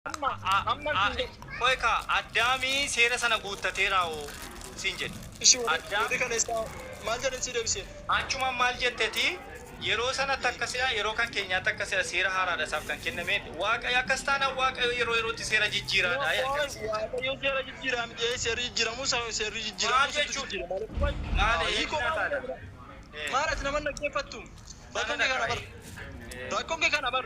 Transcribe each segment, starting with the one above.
Amma amma A- sin jedhu. Qoy kaa Addaamii seera sana guuttateeraawoo siin jedhe. Ishi warri Addaam warri kaleessaa maal jedhan sii deebiseen? Achumaan maal jetteti yeroo sanatti akkasidha yeroo kan keenyaatti akkasidha seera haaraadha isaaf kan kenname Waaqayyo akkas taanaan Waaqayyo yeroo yerootti seera No, jijjiiraadha qoy akkas Waaqayyo seera jijjiiraa miti ee seerri jijjiiramuu seerri maal jijjiiramuu situ jechuudha jijjiira malee. Qoy maal hiikoo eegnaa maal taana jedha? Eh, Maal ati nama hin dhaggeeffattu? sana Rakkoon kee kana dhaqaa bar. Rakkoon kee kana bar.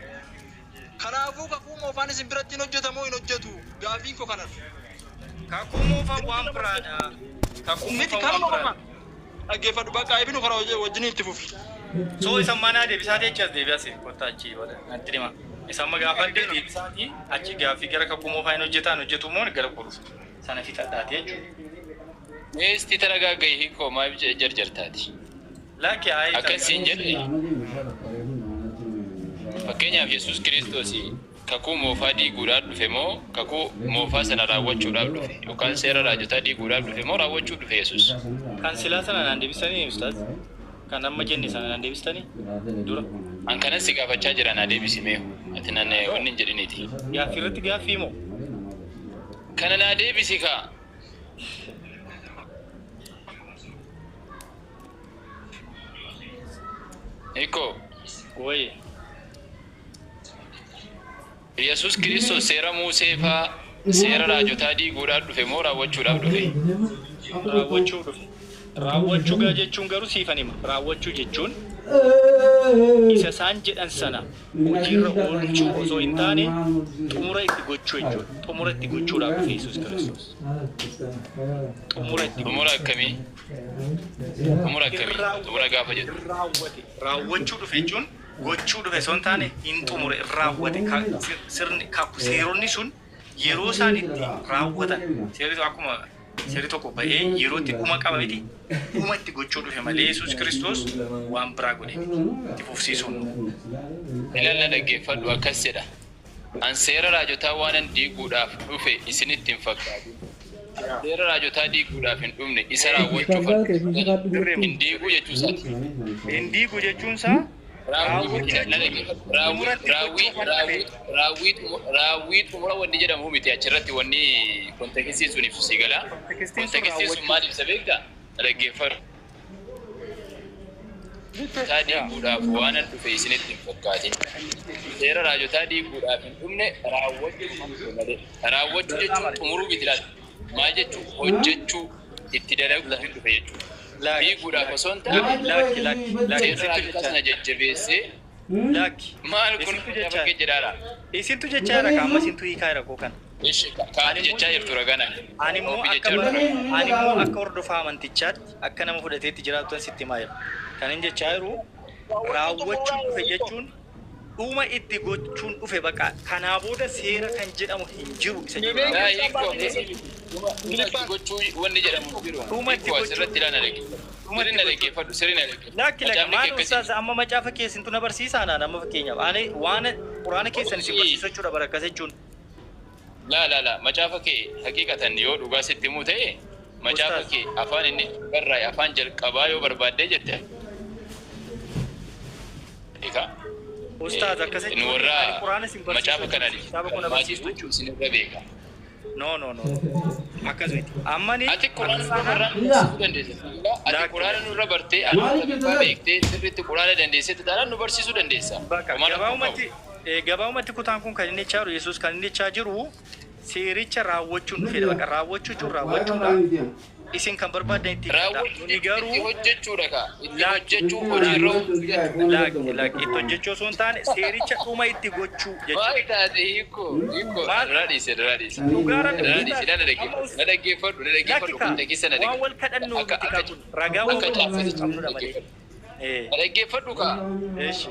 Kanaafuu kakuu moofaan isin biratti hin hojjeta moo hin hojjetu? Gaafiin koo kanadha. Kakuu moofaan Biratti waan nama biraadha. Kakuu Miti moofaan waan kanuma qofa. biraadha. Dhaggeeffadhu bakka ibinu kana wajjin itti fufi. So isa manaa deebisaati achi as deebi'as kottaa achi booda natti hima. Isa amma gaafadhe deebisaati achi gaaffii gara kakuu moofaa hin hojjetaan hojjetu immoo gara koo dhufu. Sana fixadhaati jechuudha. Mee isti taragaaga'i hiikoo maaf jarjartaati? Lakki ayi Akkas siin jedhe fakkeenyaaf Yesuus Kiristoos kakuu moofaa diiguudhaaf dhufe moo kakuu moofaa sana raawwachuudhaaf dhufe yookaan seera raajotaa diiguudhaaf dhufe moo raawwachuuf dhufe Yesuus? Kan silaa sana naan deebistanii ustaaz? Kan amma jenne sana naan deebistanii dura? An kanan si gaafachaa jira naa deebisi mee ati nan wanni hin jedhiniiti. Gaaffii irratti gaaffii moo? Kana naa deebisi kaa. Hiikoo. Wayi. Yesuus Kiristoos seera Muusee faa seera raajotaa diiguudhaaf dhufe moo raawwachuudhaaf dhufe? Raawwachuu dhufe. Raawwachuu gaa jechuun garuu siifan hima. Raawwachuu jechuun isa isaan jedhan sana hojiirra oolchuu osoo hin taane xumura itti gochuu jechuudha. Xumura itti gochuudhaaf dhufe Yesuus Kiristoos. Xumura itti Xumura gochuu. akkamii? Xumura Hin akkamii? Xumura raawwate. gaafa jedhu. Hin raawwate. Raawwachuu dhufe jechuun gochuu dhufe osoo hin taane hin xumure hin raawwate. Sirni seeronni sun yeroo isaan itti raawwatan seerri akkuma seerri tokko ba'ee yeroo itti dhuma qaba miti dhuma itti gochuu dhufe malee Yesuus Kiristoos waan biraa godhe miti itti fufsiisuun. Ilaal na dhaggeeffadhu akkas jedha. An seera raajotaa waanan diiguudhaaf dhufe isinitti hin fakkaatin. An seera raajotaa diiguudhaaf hin dhufne isa raawwachuufan dhufe malee hin diiguu jechuu isaati. Hin diigu jechuun isaa Raawwii raawwachuu miti na jechuun dhaggeeffadhu. Raawwii xumura itti raawwii gochuufan raawwii dhufe. raawwii raawwii xumura wanni jedhamu miti achirratti wanni kontekistiin sun ibsu si galaa. Kontekstiin sun Kontekistiin sun raawwachuu. maal ibsa beektaa? Na dhaggeeffadhu. Raajotaa diiguudhaaf waanan dhufe isinitti hin fakkaatin. Seera raajotaa diiguudhaaf hin dhufne raawwachuufan dhufe malee. Raawwachuu jechuun xumuruu miti laata. Maal jechuu? Hojjechuu itti dalaguufin dhufe jechuudha. Lakki Diiguudhaaf lakki osoo hin taane lakki lakki lakki seera isintu raajotaa jechaa sana jajjabeessee lakki maal kun isintu macaafa jechaa kee jedhaara. isintu jechaa jira ka amma isintu hiikaa jira koo kana. Ishi kaati Ani immoo jechaa jirtu ragaa ani immoo Ofii akka jechaa jirtu ragaa. ani immoo akka hordofaa amantichaatti akka nama fudhateetti jiraattan sitti himaa jira. Kan inni jechaa jiru Raawwachuu raawwachuun xumuruu dhufe hiikoo. jechuun dhuma itti gochuun dhufe baqa. Kanaa booda seera kan jedhamu hin jiru isa jedhu Mee Laa raawwachuu. hiikoo Ingiliffaan akkasii miti. Dhuma dhuma itti Ingiliffaan gochuu wanni jedhamu hin jiru. Dhuma itti Hiikoo gochuu asirratti ilaa na dhaggeeffadhu. dhuma Sirri itti na gochuu. dhaggeeffadhu. Sirri na dhaggeeffadhu. Lakki lakki Macaafni kee maal akkasii ustaaz miti. amma macaafa keessantu na barsiisaa naan amma fakkeenyaaf ani waan quraana keessan isin barsiisu jechuudha bara akkas jechuun. Laa laa laa macaafa kee haqiiqatan yoo dhugaa sitti himuu ta'e macaafa Ustaaz kee afaan inni itti barraa'e afaan jalqabaa yoo barbaaddee jette egaa Ustaaz akkas nu jechuun ani warra quraana isin barsiisu macaafa kana jechuudha kitaaba kun na barsiistu maatiitu jechuudha. isin irra beeka. No no no akkas miti ammani Ati quraana akkas nurra taanaan barraa nu barsiisuu dandeessa. Ati lakki quraana lakki nurra bartee afaan sadaffaa beektee sirriitti quraana dandeessetti taanaan nu barsiisuu dandeessa. Bakka Homaa rakkoo hin qabu. gabaabumatti gabaabumatti kutaan kun kan inni jechaa jiru Yesuus kan inni jechaa jiru seericha raawwachuun dhufedha. Bakka raawwachuu jechuun raawwachuudha. Isin kan barbaaddan itti hiikadha. Raawwachuu Nuni jechuun itti garuu hojjechuudha kaa. Itti lakki hojjechuu hojiirra oolchuu jechuudha. lakki lakki itti hojjechuu osoo hin taane seericha dhuma itti gochuu jechuudha. Maal taate hiikoo hiikoo Maal duraa dhiise duraa dhiise dhugaa rabbi duraa dhiise ustaaz na amma dhaggeeffadhu us na dhaggeeffadhu na lakki dhaggeeffadhu kaa kun keessa na waan dhaggeeffadhu wal kadhannu akka miti akka kaa kun ragaa waan akka wal caaffaticha na qabnudha malee. dhaggeeffadhu Eh na dhaggeeffadhu kaa. Eshi.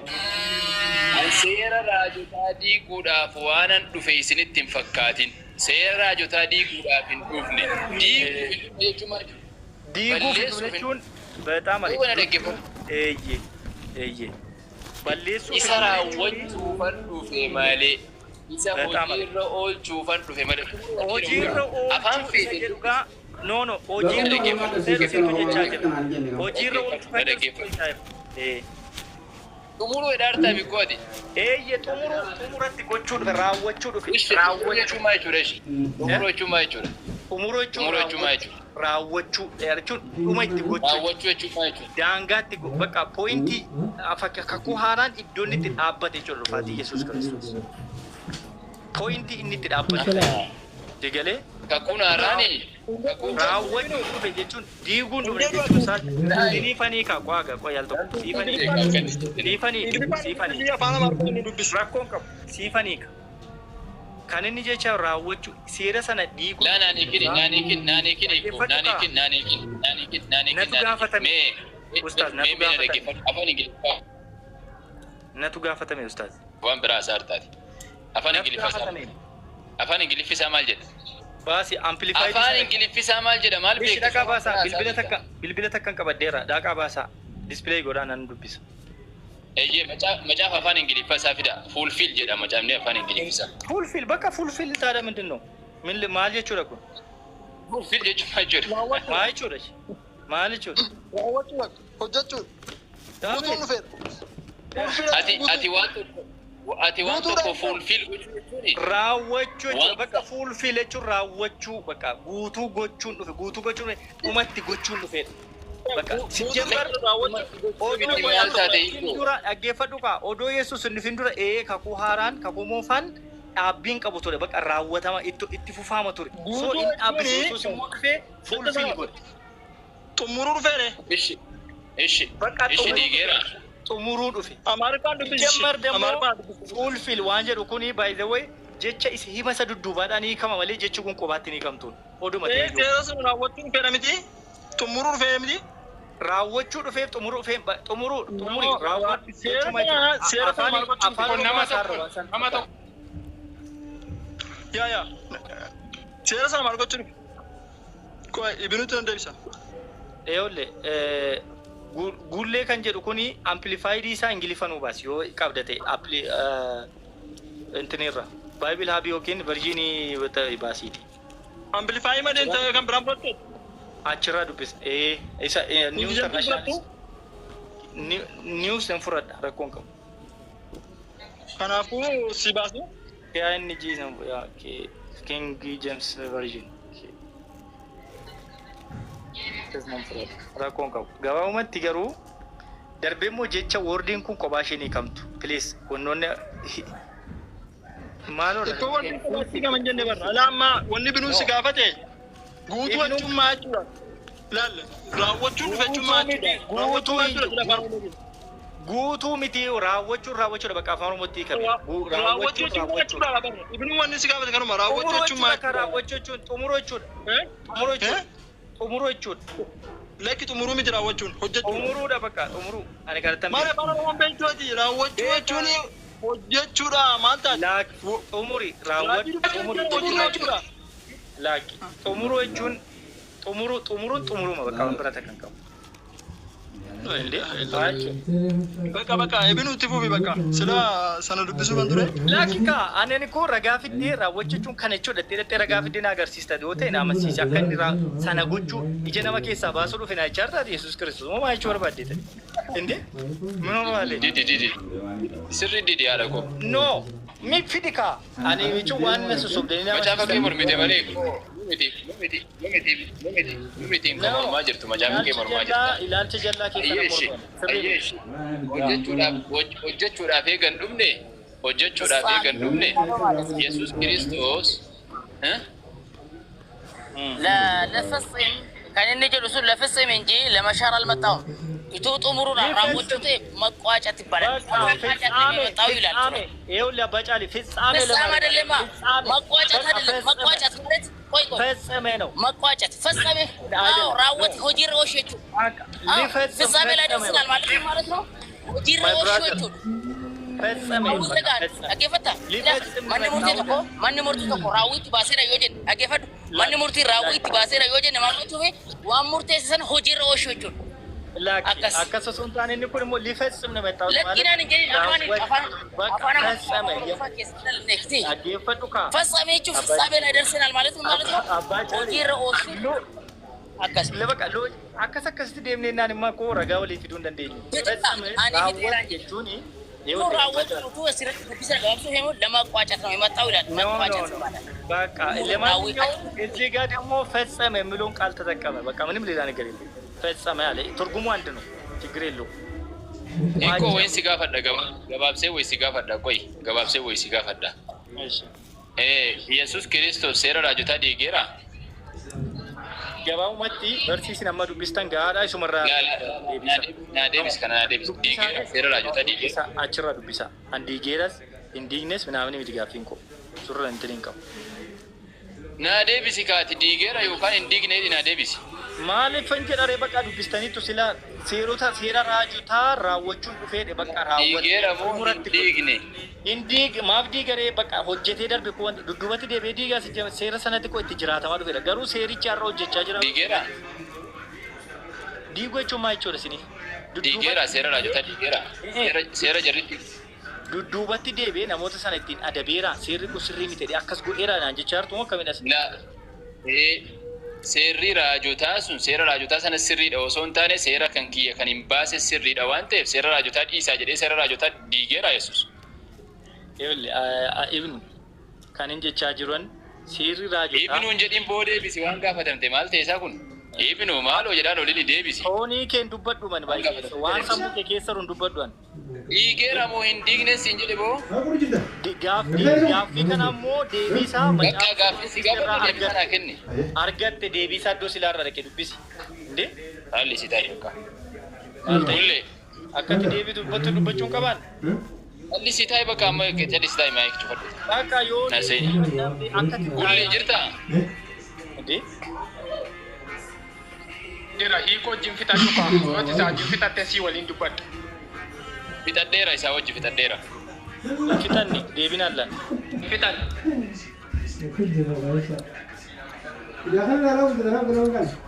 An seera raajotaa diiguudhaaf waanan dhufe isinitti hin fakkaatin. Seera raajotaa diiguudhaaf hin dhufne. Diiguuf hin dhufne jechuun maal jechuudha? Diiguuf hin dhufne Balleessuuf hin jechuun በጣም አሪፍ Duuba na dhaggeeffadhu. eeyyee eeyyee balleessuuf Isa hin dhufne jechuun raawwachuufan dhufe malee. Isa በጣም አሪፍ hojiirra oolchuufan dhufe malee. hojiirra Afaan oolchuu isa feete jedhu gaa no no hojiirra Na oolchuu dhaggeeffadhu. isa jedhu jechaa jira hojiirra Dhaggeeffadhu. oolchuu Na kan jedhu dhaggeeffadhu. jechaa jira ee Xumuruu jedhaartaa bikkoo ati. Eeyye, xumuruu, xumuratti gochuu dhufe, raawwachuu dhufe. Ishi, xumuruu Raawwachuu. jechuun maal jechuudha ishi? Xumuruu jechuun maal jechuudha? Xumuruu jechuun Xumuruu jechuun maal jechuudha? Raawwachuu jechuun dhuma itti gochuu. Raawwachuu jechuun maal jechuudha? Daangaatti bakka pointii kakuu haaraan iddoon itti dhaabbate jechuudha, dhufaatii Yesuus Kiristoos. Pointii inni itti dhaabbate. Digalee Kakuun haaraani kakuun raawwachuu dhufe jechuun diiguun dhufe jechuun isaa siifanii kaa qo'aa qo'aa yaal tokko siifanii siifanii siifanii Afaan Amaariffaa inni dubbisu. Rakkoon qabu siifanii ka. Kan inni jecha raawwachuu seera sana diiguu. Laa, naanii kini, naanii kini, naanii kini, naanii kini, naanii kini, naanii kini, naanii kini. Natu gaafatame. Mee Ustaaz, natu mee mee gaafatame. Dhaggeeffadhu, afaan Ingiliffaa. Natu gaafatame, ustaaz. Waan biraa isaa artaati. Afaan Natu Ingiliffaa isaa gaafatame. Afaan Ingiliffi isaa maal jedha? Baasi amplified. Afaan Ingiliffi isaa maal jedha? Maal Ishi beektu? dhaqaa baasaa, bilbila takka, bilbila takka hin qabaddeera, dhaqaa baasaa, display godhaa nan dubbisa. Eeyyee, macaafa afaan Ingiliffaa isaa fida. Fulfill jedha macaafni afaan Ingiliffi isaa. Fulfill bakka fulfill taadha ምንድን ነው? ምን maal jechuudha kun? Fulfill jechuun maal jechuudha? Maal jechuudha? Maal jechuudha? Raawwachuu, hojjechuu. Guutuun dhufeera. Ati waan tokko fulfill gochuu jechuuni. Raawwachuu jechuudha, bakka fulfill jechuun raawwachuu, bakka guutuu gochuun dhufe, guutuu gochuun dhumatti gochuun dhufeedha. Bakka ሲጀመር odoo Maal taate? Yesuus dura, dhaggeeffadhu kaa, odoo Yesuus hin dhufin dura ee kakuu haaraan, kakuu moofaan dhaabbiin qabu ture, bakka raawwatama itti fufaama ture. So inni dhaabbise, Yesuus immoo dhufee fulfill godhe. Xumuruu dhufeere. Ishi ishi Bakka ishi diigeera. Xumuruu dhufe. Amaariffaan dubbisi. ሲጀመር ደግሞ Amaariffaan dubbisi. Fulfill waan jedhu kuni, by the way, jecha isa hima isa dudduubaadhaan hiikama malee jechi kun qobaatti ni hiikamtuun. Oduma Ee ta'e. Seera sun raawwachuu dhufeera miti. Xumuruu dhufee miti. Raawwachuu dhufeef xumuruu dhufee xumuruu xumuri raawwachuu Seera kana seera kana maal gochuu afaan dhufe? nama Nama tokko, nama tokko. Yaa yaa. Seera sana maal gochuu dhufe? Qoy, ibinuutu nan deebisa. Eeyolle, guullee kan jedhu kuni amplified isaa Ingiliffa nuu baasi yoo qabda ta'e, appli intinirra Bible Hub yookiin versionii baasiiti. Amplify malee ta'e kan biraan fudhatte. Achirraa dubbisa. Ee, isa New International News nan fudhadha, rakkoon qabu. Kanaafuu si baasu. KNG nan yaa King James Version. Nan fudhadha, rakkoon qabu. Gabaabumatti garuu darbee immoo jecha wordiin kun kophaa ishee ni kamtu. Please, wannoonni maaloo. Ittoo wanni kophaatti gama hin jenne barra. Alaa amma wanni binuun si gaafate guutuu jechuun maal jechuudha? Ilaalla, raawwachuun dhufe jechuun maal jechuudha? Raawwachuun maal jechuudha afaan Oromootiin? Guutuu miti, raawwachuun raawwachuudha, bakka afaan Oromootti hiikame. Raawwachuu jechuun maal jechuudha barra? Ibinuun wanni si gaafate kanuma, raawwachuu jechuun maal jechuudha? Raawwachuu jechuun xumuruu jechuudha. jechuudha? Xumuruu jechuudha. Xumuruu jechuudha. Lakki, xumuruu miti, raawwachuun hojjechuudha. Xumuruudha, bakka xumuruu. Ani kanatti Maal, afaan Oromoon beektuuti, raawwachuu jechuun hojjechuudha, maal taate? Laaki, xumuri, raawwadhu, xumuri. Xumuruu jechuudha. Laaki, xumuruu jechuun xumuruu, xumuruun xumuruma, bakka waan birata kan qabu. Bakka bakka ibinuutti fufi, bakka sila sana dubbisuu kan ture. Laaki kaa, ani koo ragaa fiddee raawwachuu jechuun kana jechuudha. Dhaqxee ragaa fiddee na agarsiista yoo ta'e na amansiisa. Akka inni sana gochuu ija nama keessaa baasuu dhufe na jechaa jirtaati Yesuus Kiristoos. Moo maal jechuu barbaadde ta'e? Inde? Min barbaadde? Didi, didi. Sirri didi, haadha koo. No, mi fidi kaa. Ani jechuun waan na sossobdanii na Macaafa kee mormite malee miti, miti, miti, miti, miti kan mormaa jirtu, macaafa kee mormaa jirta. Ilaalcha jallaa keessa na Ayyeeshi, morman. ayyeeshi. Hojjechuudhaaf eegan dhumne, hojjechuudhaaf eegan dhumne, Yesuus Kiristoos, eh? ለፍጽም kan inni jedhu sun ለፍጽም እንጂ ለመሻር አልመጣሁም። Utuu xumuruudhaan raawwachuu ta'e መቋጨት ይባላል። መቋጨት ነው የመጣው ይላል። ይኸውልህ አባ ጫሊ፣ ፍጻሜ ፍጻሜ አይደለማ፣ መቋጨት አይደለም። መቋጨት ማለት ቆይ ቆይ ፈጸመ ነው። መቋጨት ፈጸመ። አዎ፣ raawwate hojiirra oolchuu jechuudha። አዎ፣ ሊፈጽም ፍጻሜ ላይ ደርሰናል ማለት ነው ማለት ነው። Hojiirra My oolchuu brother. jechuudha. ፈጸመ። Hawwii dhagaan dhaggeeffatta. ሊፈጽም Manni murtii tokko raawwii itti baaseera yoo jenne, dhaggeeffadhu. Manni murtii raawwii itti baaseera yoo jenne maal gochuufi? Waan murteesse sana hojiirra oolchuu jechuudha. Laaki, Akkas. akkas osoo hin taane, inni kun immoo ሊፈጽም ነው የመጣው ማለት Lakkinaan hin jedhin, afaan afaan በቃ afaan ፈጸመ። Amaariffaa keessatti dhalli dhaggeeffadhu kaa. ፈጸመ jechuun ፍጻሜ ላይ ደርሰናል ማለት ነው ማለት ነው። Abbaa Caalii. Hojiirra oolchuu. Akkas. ለበቃ akkas akkasitti deemnee naan immoo koo ragaa walii fiduu hin dandeenyu. Jechuudha, ani fideeraan jedhe. Jechuun Utuu raawwachuu utuu asirratti dubbisa gabaabsuu himu ለማቋጨት ነው የመጣው ይላል። No, no, መቋጨት no. ይባላል። በቃ ለማንኛውም እዚህ ጋር ደግሞ ፈጸመ የሚለውን ቃል ተጠቀመ። በቃ ምንም ሌላ ነገር የለም። ፈጸመ ያለ ትርጉሙ አንድ ነው። ችግር የለውም። Hiikoo wayin si gaafadha gabaabsee wayi si gaafadha qoy gabaabsee wayi si gaafadha. እሺ Yesuus Kiristoos seera raajotaa diigeera. Gabaabumatti barsiisin amma dubbistan gahaadha isumarraa deebisa. Naa deebis kana naa deebis diigeera seera raajotaa diigeera. Achirraa dubbisa. An diigeeras hin diignes ምናምን miti gaaffiin koo surra intin hin qabu. Naa deebisi kaati diigeera yookaan hin diigneedhi naa deebisi. Maaliif kan jedhare bakka dubbistaniittu sila seerota seera raajotaa raawwachuun dhufeedhe bakka Diigeera moo hin diigne? Hin diig maaf diigaree bakka hojjetee darbe koo wanti dudduubatti deebi'ee diigaa seera sanatti koo itti jiraatamaa dhufeedha. Garuu seerichi har'a hojjechaa jira. Diigeera. Diiguu jechuun maal jechuudha isinii? Diigeera seera raajotaa diigeera. Seera jarritti. Dudduubatti deebi'ee namoota sana ittiin adabeera seerri kun sirrii miti jedhee akkas godheera naan jechaa jirtu moo akkamidha? Seerri raajotaa sun seera raajotaa sana sirriidha osoo hin taane seera kan kiyya kan hin baase sirriidha waan ta'eef seera raajotaa dhiisaa jedhee seera raajotaa diigeera Yesuus. Ibnu kan hin jechaa jiran seerri raajotaa. Ibnuun jedhin boo deebisi waan gaafatamte maal ta'e isaa kun? Ibnu maaloo jedhaan olini deebisi. Toonii keen dubbadhu man baay'ee waan sammuu kee keessa jiru dubbadhu an. Diigeera moo hin diigne siin jedhe boo? Gaaffii kana immoo deebii isaa Bakka gaaffii si gaafadhu deebii sanaa kenni. Argatte deebii isaa iddoo silaarra dhaqee dubbisi. Indee? Haalli si taa'e bakka. Maal ta'e? Ullee. Akkatti deebii dubbattu dubbachuun qabaan? Haalli si taa'e bakka amma jalli si taa'e maayik cufadhu. Bakka yoo akkatti Ullee jirtaa? Indee? Jira hiikoo wajjin fixadhu kaa. Ati isaa wajjin fixattee sii waliin dubbadha. Fixadheera isaa wajji fixadheera. Fixanni deebiin allan. Fixadhu.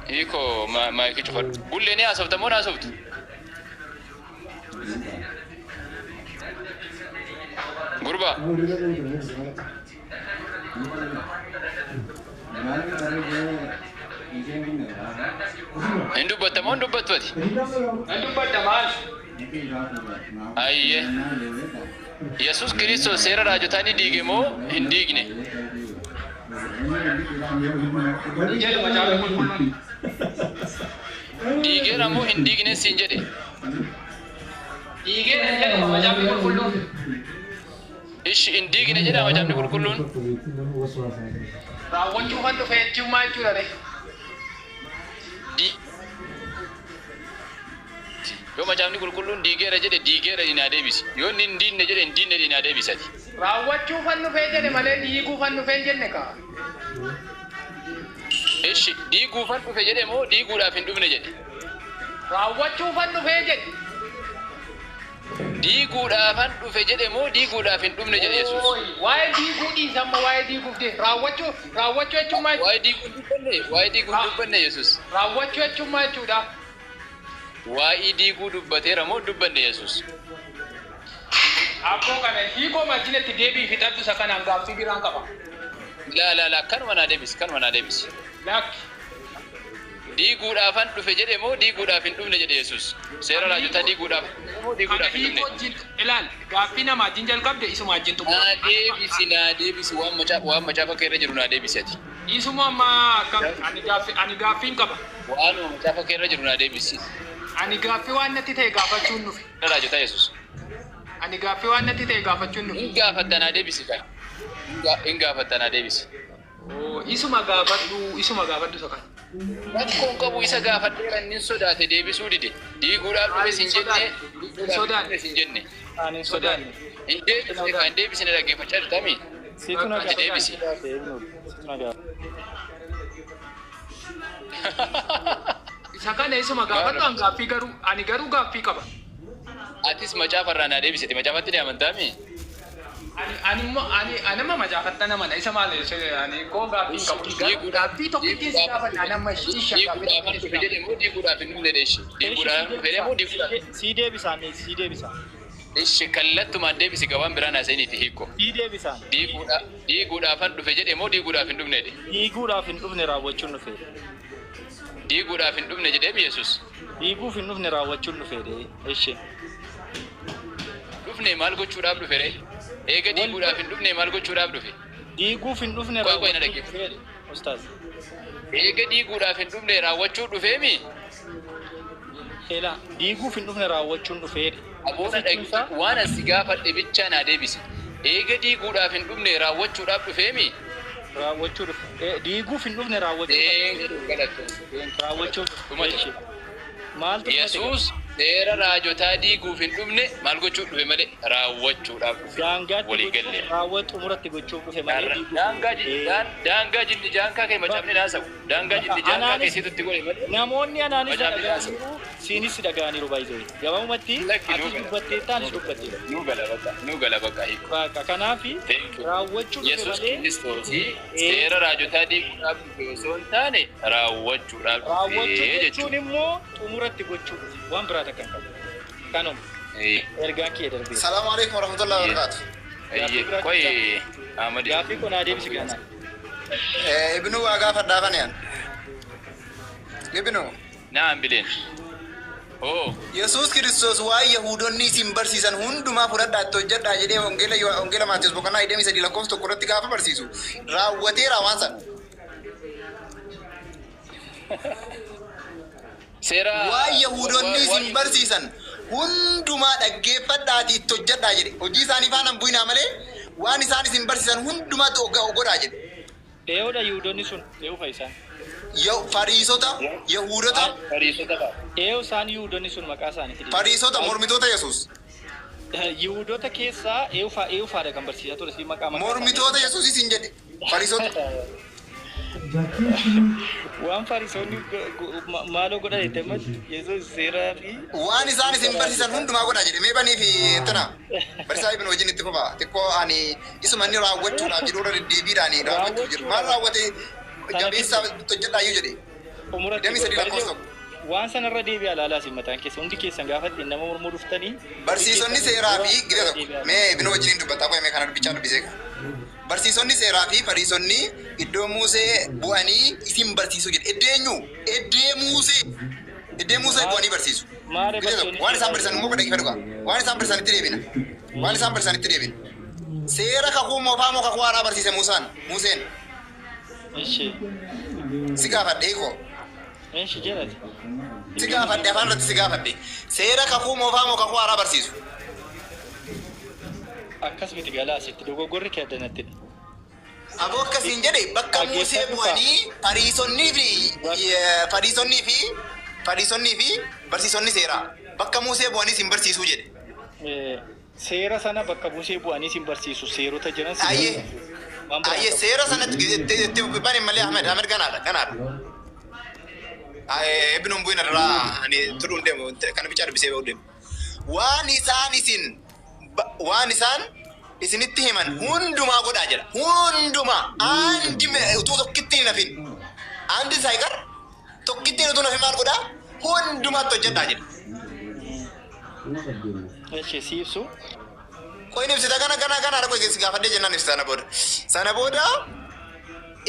Hiikoo maayikii cufadhu. Ullee ni haasofta moo haasoftu? Gurbaa. Hin dubbatta moo hin dubbattu ati? Hin dubbadha maal? Ayyee. Yesuus Kiristoos seera raajotaa ni diige moo hin diigne? Jedhu macaafni qulqulluun. Diigeera moo hin diigne siin jedhe? Diigeera jedhu macaafni qulqulluun. Ishi hin diigne jedha macaafni qulqulluun. Raawwachuu kan dhufe jechuun maal jechuudha ree? Yoo macaafni qulqulluun diigeera jedhe diigeera naa deebisi. Yoo inni hin diigne jedhe hin diigne naa deebisati. Raawwachuu kan dhufe jedhe malee diiguu kan dhufe hin jenne kaa. Ishi diiguu kan dhufe jedhe moo diiguudhaaf hin dhufne jedhe? Raawwachuu kan dhufe jedhe. Diiguudhaafan dhufe jedhe moo diiguudhaaf hin dhufne jedhe Yesuus? Waa'ee diiguu dhiisa amma waa'ee diiguuf deema. Raawwachuu raawwachuu jechuun maal? Waa'ee diiguu dubbanne waa'ee diiguu dubbanne Yesuus. Raawwachuu jechuun maal jechuudha? Waa'ee diiguu dubbateera moo dubbanne Yesuus? Abboo kana hiikoo majjinetti deebii fixadhu isa kanaan gaaffii biraan qaba. Laa laa laa kanuma naa deebisi kanuma naa deebisi. Lakki. Diiguudhaafan dhufe jedhe moo diiguudhaaf hin dhufne jedhe Yesuus? Seera raajotaa diiguudhaaf moo diiguudhaaf hin dhufne? Ilaal gaaffii nama wajjin jalqabde isuma wajjin xumura. Naa deebisi naa deebisi waan macaafa waan macaafa kee irra jiru naa deebisi ati. Isuma amma akkam ani gaaffii hin qaba. Waanuma macaafa kee irra jiru naa deebisi. Ani gaaffii waan natti ta'e gaafachuun dhufe. Seera raajotaa Yesuus. Ani gaaffii waan natti ta'e gaafachuun dhufe. Hin gaafatta naa deebisi kan. Hin gaafatta naa deebisi. Isuma gaafadhu isuma gaafadhu isa kana. Rakkoon qabu isa gaafadheera inni sodaate deebisuu dide. Diiguudhaaf dhufe sin jenne. Diiguudhaaf dhufe sin jenne. Ani hin sodaanne. Hin deebisne kan deebisne dhaggeeffachaa jirtami. Situ na Ati deebisi. Situ na gaafate. Isa kana isuma gaafadhu an gaaffii garuu ani garuu gaaffii qaba. Atis macaafa irraa naa deebisite macaafatti ni amantaami. Ani ani ani anama macaafatta nama isa maal ani koo gaaffii qabu. Garuu gaaffii tokkittiin si gaafadha ani amma isha Diiguudhaaf dhufe jedhe moo diiguudhaaf hin dhufne deeshi? Diiguudhaaf dhufe moo diiguudhaaf? Sii deebisaan sii deebisaan. Ishi kallattumaan deebisi gabaan biraan haasa'iniiti hiikko. Sii deebisaan. Diiguudhaafan dhufe jedhe moo diiguudhaaf hin dhufne jedhe? Diiguudhaaf hin dhufne raawwachuun dhufe. Diiguudhaaf hin dhufne jedhee Yesuus. Diiguuf hin dhufne raawwachuun dhufe jedhee. Eshi. Dhufne maal gochuudhaaf dhufe ree? Eega diiguudhaaf hin dhufne maal gochuudhaaf dhufe? Diiguuf hin dhufne Qoy qoy na raawwachuun dhaggeeffadhu. dhufe jedhe. Ustaaz. Eega diiguudhaaf hin dhufne raawwachuu dhufeemi? Ela diiguuf hin dhufne raawwachuun dhufe jedhe. Aboona dhaggeeffadhu waan asi gaafadhe bichaa naa deebisi. Eega diiguudhaaf hin dhufne raawwachuudhaaf dhufeemi? Raawwachuu dhufe. Diiguuf hin dhufne raawwachuu raawwachuuf Dhumate. Maaltu dhumate? Yesuus seera raajotaa diiguuf hin dhufne maal gochuu dhufe malee raawwachuudhaaf dhufe. Daangaatti Walii gochuuf galle. raawwatu xumuratti gochuuf dhufe malee diiguuf. Daangaa daangaa jinni jaankaa kee macaafni naasawu. Daangaa jinni jaankaa kee Anaanis siitu itti godhe malee. namoonni anaanis Macaafni naasawu. dhaga'aniiru siinis dhaga'aniiru baay'ee. Gabaabumatti Lakki nuu atis gala. dubbattee taanis dubbatteedha. Nuu gala bakka. Nuu gala bakka hiiku. Bakka kanaafi Thank you. raawwachuu dhufe Yesuus malee Kiristoos seera raajotaa diiguudhaaf dhufe osoo hin taane raawwachuudhaaf dhufe raawwachuu jechuun jechuudha. immoo xumuratti gochuu dhufe waan biraa takka hin qabu. Kanuma ergaan kee darbee. Salaamu alaikum warahmatullahi wabarakatuh. Qoy Ahmad. Gaaffii kun adeemsi kanaa. Ibnu waa gaafadhaa kanaan. Ibnu Naam bileen. Oo. Yesuus Kiristoos waan Yahudoonni isin barsiisan hundumaa fudhadhaa itti hojjedhaa jedhee wangeela wangeela Maatiyus boqonnaa 23 lakkoofsa 1 irratti gaafa barsiisu raawwateera waan sana. Seera Waan Yahudoonni isin barsiisan hundumaa dhaggeeffadhaatii itti hojjedhaa jedhe. Hojii isaanii faana hin bu'inaa malee waan isaan isin barsiisan hundumaatti godhaa jedhe. Eeyoodha Yihudoonni sun eeyu fayyisaan. Fariisota, Yahudota, Fariisota fa'a. Eeyo isaan Yihudoonni sun maqaa isaaniitti deebi'u. Fariisota mormitoota Yesuus. Yihudoota keessaa eeyu fa'a eeyu fa'aadha kan barsiisaa ture si maqaa maqaa. Mormitoota Yesuus isin jedhe. Fariisota. Waan fariisonni maaloo godhan jettee ammatti Yesuus seeraa fi Waan isaan isin barsiisan hundumaa godhaa jedhe. Mee banii fi tana barsiisaa Ibn wajjin itti fufa. Xiqqoo ani isuma inni raawwachuudhaaf jedhu irra deddeebiidhaan raawwachuuf jedhu. Maal raawwate jabeessaa hojjedhaayyuu jedhe. xumuratti 23 lakkoofsa 1. Waan sanarra deebi'aa ilaalaa isin mataan keessa hundi keessan gaafa ittiin nama mormuu dhuftanii. Barsiisonni seeraa fi gida tokko. Mee Ibn wajjin dubbataa qo'ame kana dubbichaa dubbisee kan. Barsiisonni seeraa fi fariisonni iddoo Muusee bu'anii isin barsiisuu jedhe. Iddoo eenyu? Iddoo Muusee. Iddoo Muusee bu'anii barsiisu. Maaree Gida tokko. barsiisonni Waan isaan barsiisan immoo dhaggeeffadhu gaa. Waan isaan barsiisan itti deebina. Waan isaan barsiisan itti deebina. Seera kakuu moofaa moo kakuu haaraa barsiise Muusaan? Muuseen. Ishee. Si gaafadhe hiikoo. Ishee jedhati. Si gaafadhe afaan irratti si gaafadhe. Seera kakuu moofaa moo kakuu haaraa barsiisu? Akkas miti galaa asitti dogoggorri kee addanattidha. Aboo akkasiin jedhe bakka Muusee Dhaggeeffadhu kaa. bu'anii fariisonnii fi barsiisonni seeraa bakka Muusee bu'anii isin barsiisuu jedhe. Seera sana bakka Musee bu'anii isin barsiisu seerota jiran si Ayyee. barsiisu. Waan biraa Ayyee qabu. seera sanatti itti bani malee Ahmed Ahmed ganaadha ganaadha. Ibnuun bu'in irraa ani turuun deemu kana bichaa dubbisee ba'uu deemu. Waan isaan isin waan isaan isinitti himan hundumaa godhaa jedha. Hundumaa andi utuu tokkitti hin hafin. Andi saayikar tokkitti utuu hin hafin maal godhaa? Hundumaatti hojjedhaa jedha. Ishee si ibsu. Qoyin ibsita kana kana kana haadha qoyi gaafadhee jennaan ibsita sana booda. Sana booda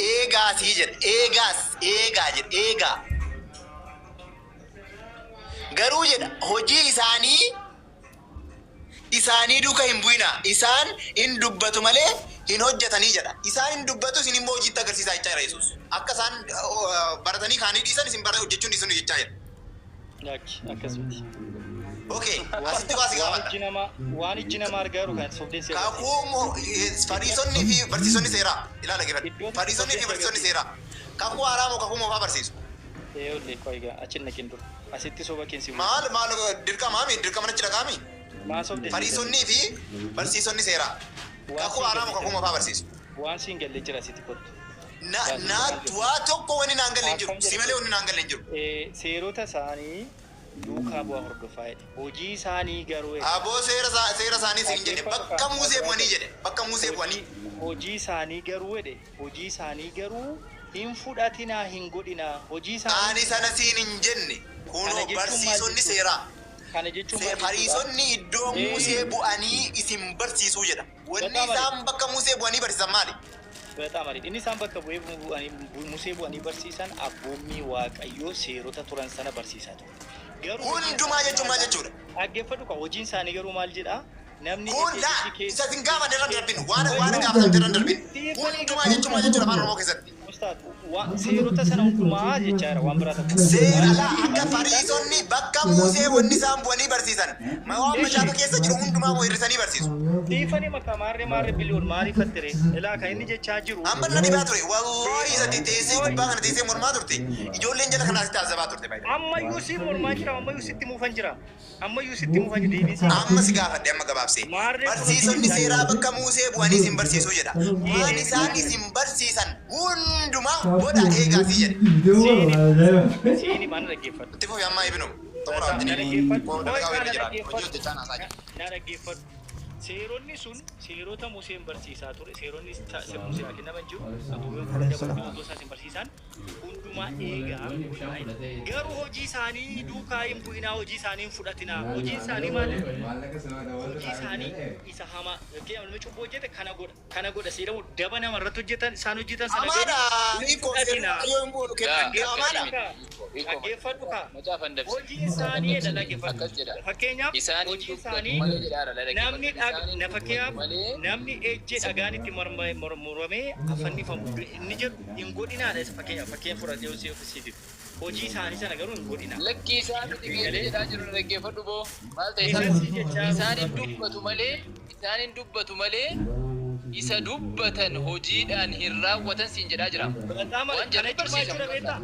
eegaasii jedha. Eegaas eegaa jedha eegaa. Garuu jedha hojii isaanii isaanii duuka hin bu'inaa. Isaan hin dubbatu malee hin hojjetanii jedha. Isaan hin dubbatu isin immoo hojiitti agarsiisaa jechaa jira Yesuus. Akka isaan baratanii kaanii dhiisan isin bara hojjechuun dhiisan jechaa jira. Lakki akkas miti. Okay, asitti baasi Waan gaafadha. ijji namaa waan ijji namaa argaa jiru kan sobdeen si agarsiisa. Kakuu moo fariisonni fi barsiisonni seeraa ilaala geeffadhu. Fariisonni fi barsiisonni seeraa kakuu haaraa moo kakuu moofaa barsiisu? Eeyyollee koo egaa achi hin naqin dura. Asitti soba keensi. Maal maal dirqamaami dirqama nachi dhaqaami? Maa sobdee si Fariisonnii fi barsiisonni seeraa kakuu haaraa moo kakuu moofaa barsiisu? Waan siin galle jira asitti kottu. Na na waa tokko wanni naan galle hin jiru. Si malee wanni naan galle hin jiru. Seerota isaanii duukaa bu'aa hordofaa jedhe. Hojii isaanii garuu jedhe. Aboo seera seera isaanii siin jedhe bakka Muusee bu'anii jedhe bakka Muusee bu'anii. Hojii isaanii garuu jedhe. Hojii isaanii garuu hin fudhatinaa hin godhinaa. Hojii isaanii Ani sana siin hin jenne Kana kunoo jechuun maal barsiisonni jechuudha? seeraa. Kana jechuun maal jechuudha? Fariisonni iddoo Muusee bu'anii isin barsiisuu jedha. Wanni Bakka isaan bakka Muusee bu'anii barsiisan maali? በጣም አሪፍ. Inni isaan bakka bu'ee bu'anii Musee bu'anii barsiisan abboommii Waaqayyoo seerota turan sana barsiisaa ture. Garuu Hundumaa jechuun maal jechuudha? Dhaggeeffadhu kaa, hojiin isaanii garuu maal jedhaa? Namni Hunda keessa isa sin gaafa irra darbin, waan gaafatamte irra darbin. Hundumaa jechuun maal jechuudha afaan Oromoo keessatti? Ustaad, seerota sana hundumaa jechaa jira, waan biraa tokko. Seera laa, akka Fariisonni bakka Musee wanni isaan bu'anii barsiisan waan macaafa keessa jiru hundumaa moo hir'isanii barsiisu. Dhiifanii makaa maarree maarree biliyoon maariifattere ilaa kan inni jechaa jiru. Amma na dhibaa ture, wallaahi, isa teessee gubbaa kana teessee mormaa turte, ijoolleen jala kanaas taasisabaa turte baay'ee. Ammayyuu si mormaa jira, ammayyuu sitti muufan jira. Ammayyuu sitti muufan jira deebiin isaa. Amma si gaafadhe, amma gabaabsee. Barsiisonni seeraa bakka Musee bu'anii isin barsiisuu jedha. Waan isaan isin barsiisan hundumaa godha eegaasii jedhe. Siini maal dhaggeeffadhu. Itti fufi ammaa ibinu. Xumura wajjin. Na dhaggeeffadhu. Dalagaa wayii jira. Hojii hojjechaa naasaa jira. Na dhaggeeffadhu. Seeronni sun seerota Museen barsiisaa ture. Seeronni Museen kennaman jiru. Abboomiin kudha dabaluu isaa isin barsiisan hundumaa eegaa. Garuu hojii isaanii duukaa hin bu'inaa, hojii isaanii hin fudhatinaa. Hojiin isaanii maali? Hojii isaanii isa hamaa. Fakkeenyaaf, namni cubbuu hojjete kana godha. Kana godha seeramu daba nama irratti hojjetan isaan hojjetan sana Amaadha. Hiikoo seerri Waaqayyoo hin bu'u kennan amaadha. Dhaggeeffadhu kaa. Macaafa hin dabsin. Hojii isaanii jedha, dhaggeeffadhu. Akkas jedha. Fakkeenyaaf, Isaan hojii dubbatu isaanii malee jedhaara. namni na fakkeenyaaf malee namni ejjee dhagaan itti muramee afannifamu inni jedhu hin godhinaadha. Isa fakkeenya fudhatee hojii ofisiitiif hojii isaanii sana garuu hin godhinaa. Lakkii, isaan miti geesse jedhaa jiru, dhaggeeffadhu boo. Maal ta'e? Isaan isaan si jechaa isaan hin dubbatu malee, isaan hin dubbatu malee, isa dubbatan hojiidhaan hin raawwatan siin jedhaa jira. በጣም Waan kana jedhu jechuun maal barsiisa. Jechuudha beektaa?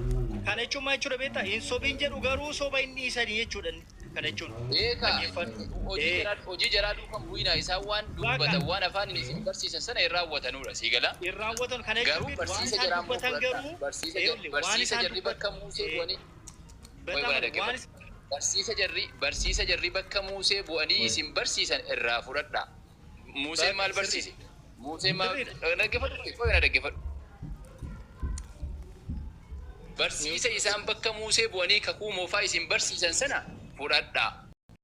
Kana jechuun maal jechuudha beektaa? Hin sobiin jedhu garuu soba hin dhiisanii jechuudha. Kana jechuun. Eekaa, Dhaggeeffadhu. hojii jaraa duukaa hin bu'inaa, isaan waan dubbatan, waan afaan isin barsiisan sana hin raawwatanudha, sii gala. Hin raawwatan kana Garuu jechuun waan barsiisa isaan jaraa immoo dubbatan fudhadhaa. garuu Barsiisa eeyyule, waan barsiisa isaan jarri bakka Musee bu'anii በጣም Way waan dhaggeeffadhu. Barsiisa jarri bakka Musee bu'anii isin barsiisan irraa fudhadhaa. Museen maal barsiise? Museen maal dhaggeeffadhu? Qoy, na dhaggeeffadhu. Barsiisa isaan bakka Musee bu'anii kakuu moofaa isin barsiisan sana fudhadhaa.